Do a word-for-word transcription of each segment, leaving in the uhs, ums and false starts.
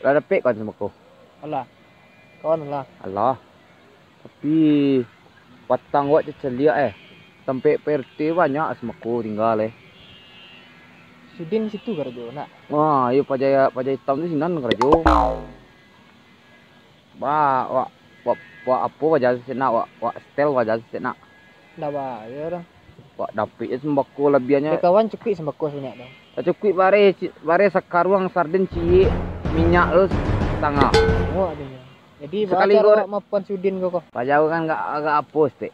Lah dapek kawan sembako? Alah. Kawan alah. Alah. Tapi patang wak cacaliak eh. Sampai P R T banyak sembako tinggal eh. Sudin situ karajo nak? Wah, iyo paja paja hitam tu sinan karajo. Ba, wak, wak, wak apo bajalan saketek nak, wak, wak setel bajalan saketek nak. Ndak bayo doh. Wak dapek je sembako labiahnyo. Dek kawan cukuik sembako sabanyak tu. Cukuik bare, ci-, bare sakaruang sarden ciek, minyak tu satangah. Oh, ado nyo. Jadi, sakali baa caro awak mapan si Udin ko, ko? Pajauhan agak, agak apo saketek.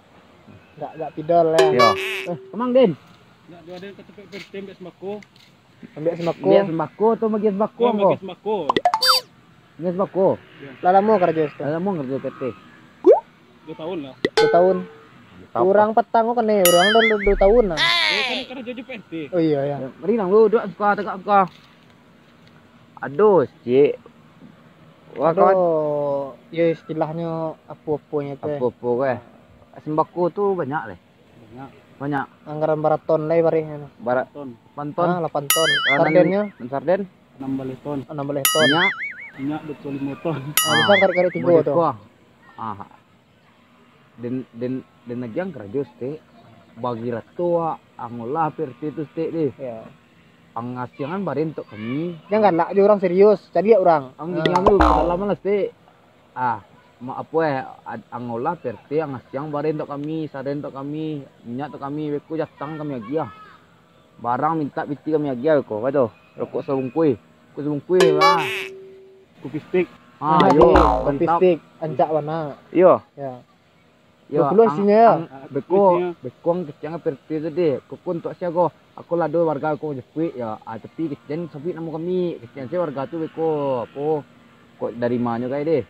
Agak, agak pidol lah. Yo. Eh, Kamang, Din. Nak juo den ka tampek P R T ambiak sembako. Ambiak sembako. Ambiak sembako tu bagi sembako. Yo, ko bagi sembako. Bagi sembako. Yo. Lah lamo karajo situ? Lah lamo karajo P R T? Duo tahun lah. Duo tahun. Duo tahun. Urang patang ko kanai, urang dah duo, duo tahun lah. Eh, kan karajo jo P R T. Oh iyo, yo. Yo, mari nang lu duduak suka, tagak suka. Aduh, cik. Wah, kawan. Aduh, yo istilahnyo apo-aponyo tu, eh. Apo-apo ko, eh. Sembako tu banyak, leh. Banyak. Banyak. Anggaran baraton lai bareh. Bara-, lapan ton. Lapan ton. Ah, lapan ton. Ah, nan, sardennyo? Nan sarden? Anam baleh ton. Anam baleh ton. Minyak? Minyak duo puluah limo ton. Ah, bisa karik-karik tigo tu. Ah. Den, den, den agiah karajo saketek. Bagi rato, ang olah P R T tu saketek deh. Yo. Ang asiangan bareh untuak kami. Jan galak jo urang, serius. Caliak urang. Ang gini, ang tu, padalaman lah saketek. Ah, ma-, apo eh, ad-, ang olah P R T, ang asiang bareh untuak kami, sarden untuak kami, minyak untuak kami, beko jatang kami agiah. Barang mintak piti kami agiah beko, apo tu? Rokok sabungkuih, rokok sabungkuih, bah. Kopi stik. Ah, yo, kopi stik, rancak bana. Iyo. Yo. Yo, duo puluah ang, isinyo, yo. Ang, beko, isinyo. Beko ang kecek ang P R T tu deh. Koko untuak sia ko? Ako lah ado warga ko japuik, yo. Ah, tapi kecek sabuik namo kami. Kecek sia warga tu beko, apo? Kok dari manyo kai deh?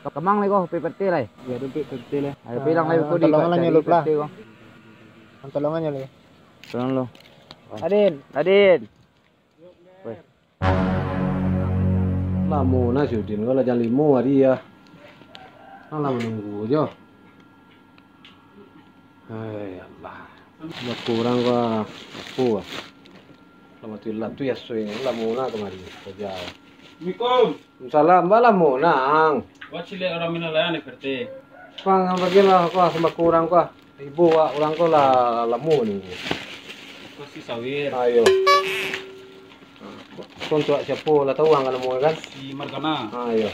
Kamang lai ko, P R T lai. Yo, ado P R T lai. Ayo, pilang lai beko di tolongan lah nyolup lah. P R T ko. Tolongan nyolup. Tolong lo. Adin. Adin. Weh. Lamo nah si Udin ko, lah jam limo ari ah. Alah, manunggu jo. Hai Allah. Bakurang ko apo ah. Alhamdulillah tu ya, soi lamo nah kamari karajo. Assalamualaikum. Salam, ba lamo nah. Wah, caliak urang minalayan ni, P R T. Bang, bagian lah, ko sembako urang ko. Ibo wak urang ko lah lamo ni. Ko si Sawir. Ayo. Ko untuak siapo lah tau ang namo kan? Si Margana. Ayo.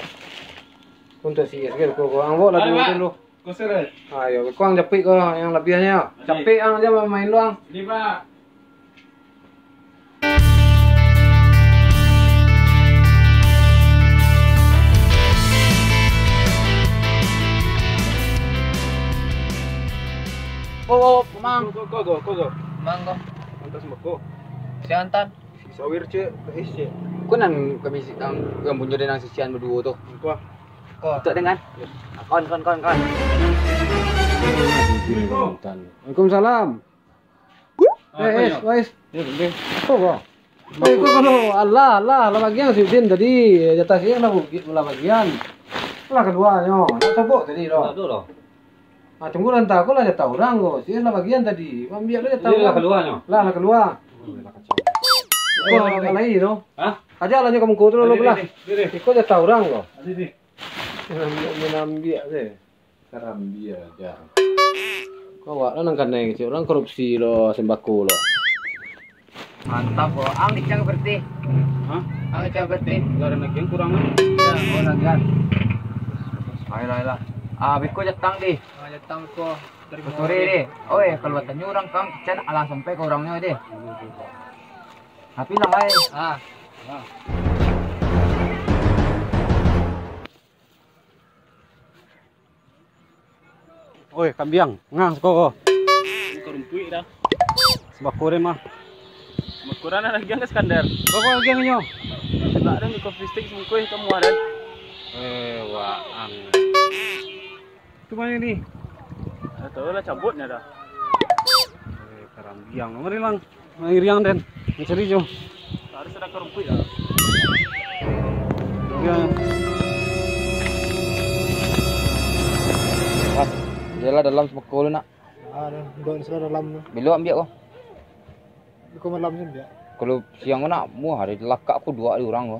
Ko untuak si Isgil ko, ko ang bawa lah dulu. Ko seret. Ayo, ko ang japuik ko yang labiahnyo. Capek ang aja main doang. Ini, Pak. Ko, ko, ko, Mang. Ko, ko, ko, ko, ko. Mang, ko. Antas mako. Siantan. Si Sawir, cek. Eh, cek. Ko nan kami si-, nan, nan punyo den nan sisian baduo tu. Ko. Ko. Untuak den kan? Yo. Kon, kon, kon, kon. Waalaikumsalam. Eh, eh, Wais. Yo, oke. Apo ko? Eh, ko, ko, alah, alah, lah bagian si Udin tadi, jatah si lah bagi-, lah bagian. Lah kaluanyo, nak cabut tadi tu. Ah, tunggu lah, antah ko lah jatah urang ko. Si lah bagian tadi. Ambiak lah jatah urang. Lah kaluanyo. Lah, lah kalua. Ko lah lai tu. Hah? Aja lah nyo ka muko tu dulu lah. Iko jatah urang ko. Ambiak, ambiak, ambiak se. Karambia aja. Ko awak lah nan kanai kecek urang korupsi lo, sembako lo. Mantap, ko. Ang kecek berarti. Hah? Ang kecek berarti. Lah ado lagi yang kurang lah. Ya, oh, lagi kan. Ayolah, ayolah. Ah, beko jatang deh. Ah, jatang ko. Dari sore deh. Oi, kalau tanyo urang kang kecek alah sampai ke urangnyo deh. Tapi lah, ai. Ah. Ah. Oi, kambiang, ngah siko ko. Buka rumpuik dah. Sembako den mah. Sembako den ado agian ka Skandar. Baa agian inyo? Nak den di kopi stik sembako ka muah den. Eh, waang. Itu mah ni. Dah tahu lah cabutnya dah. Eh, karambiang. Mari lang. Mangiriang den, mancari jo. Harus ada kerumpuik lah. Ya. Wah, iyolah dalam sembako lu nak. Ah, dah, duduk di sana dalam tu. Bilo ambiak ko. Iko malam sih ambiak. Kalau siang ko nak, wah, ado lakak ko duo di urang ko.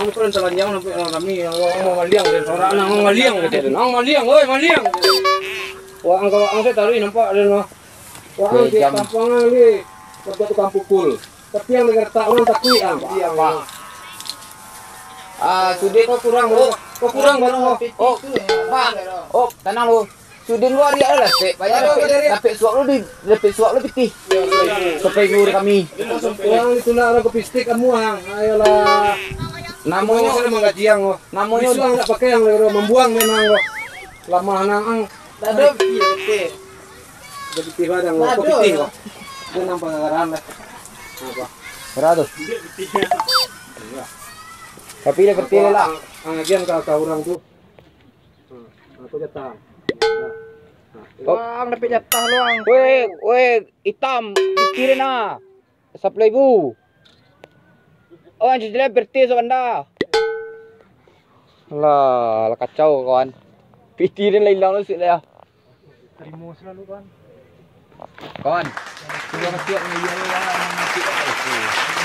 Ang keren salanjang nampak urang kami, ang, ang maliang den, urang ang maliang, kecek den. Ang maliang, oi, maliang. Wah, ang kawak ang se taruih nampak den, wah. Wah, ang di kampuang ang ni, kerja tukang pukul. Tapi ang dengar tak urang takuik, ang. Iya, Pak. Ah, sudah kau kurang, bro. Kau kurang, bro. Oh, Pak. Oh, tenang, bro. Sudin lu ari lah, Tek. Banyak dapek, dapek suap lu di, dapek suap lu pitih. Sampai guru kami. Urang ditulak urang ke pistik kamu, ang. Ayolah. Namonyo, namonyo sudah manggaji ang, oh. Namonyo bisuak ang dak pakai ang, mambuang memang, oh. Lamah nang ang. Dak ado pitih, Tek. Dak pitih badang, oh. Kok pitih, oh. Dia nampak gagaran lah. Apa? Bara tu? Tapi dia pitih lah. Ang, ang agian ka, ka urang tu. Hmm, aku jatah. Nah, nah. Wah, ang dapek jatah lu, ang. Weh, weh, itam, pikirin ah. Sapuluah ribu. Oh, ang cicilan berarti sabanda. Lah, lah kacau, kawan. Pikirin lah ilang lu sik lah, ya. Tarimo selalu, kawan. Kawan. Sudah kasiak dengan dia, ya, yang masih.